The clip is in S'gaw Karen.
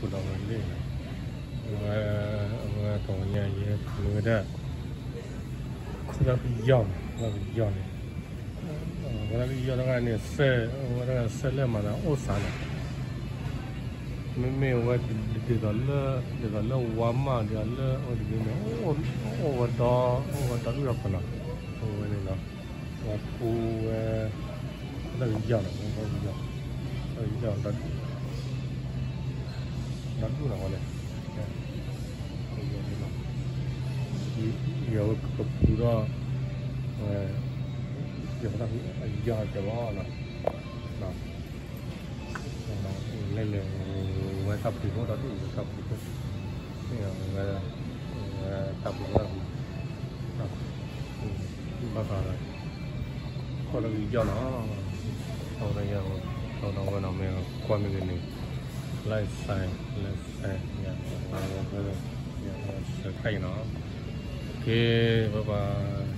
ဒီးဝဲလၢ အဝဲ အဝဲတဝီညါယဲမ့ၢ်ဝဲဒၣ် ခိၣ်လၢကယီၢ်မး လၢကယီၢ်န့ၣ် ဝဲလၢကယီၢ်တဂၤန့ၣ် စဲ ဝဲဒၣ်စဲလၢမၤသးအိၣ်စးန့ၣ် မ့မ့ၢ်ဝဲဒ်သိးလၢ ဒ်သိးလၢဝါမၢ်ဒ်သိးလၢအဝဲတဂ့ၤန့ၣ် အိၣ်ဝဲဒီ အိၣ်ဝဲဒီဒူၣ်ဒီဖျၢၣ်နီၤ အဝဲန့ၣ်နီၤ ပှၤဖိဝဲ လၢကယီၢ်နီၤ လၢကယီၢ် လၢကယီၢ်ဒီဒူၣ် ဒီဒူၣ်နီၤဝဲန့ၣ် ယဝဲကပူၤဒီး ဝဲ ယဝဲဒၣ်အယီၢ်ကဲဘၣ်နီၤ လဲၤလဲၤ ဝဲတၢ်ပူၤဖိဒီဒူၣ် ဝဲတၢ်ပူၤဖိ ဝဲ ဝဲတၢ်ပူၤဖိ ဘၣ်ဃးဒီး ခိၣ်လၢကယီၢ်နီၤ အဝဲ အဝဲနီၤ မ့ၢ်ကွၢ်မ့ၢ်ဂ့ၤန့ၣ် လၢစဲ လၢစဲ ယ ယ ယ ယ ယနီၤ က့ bye bye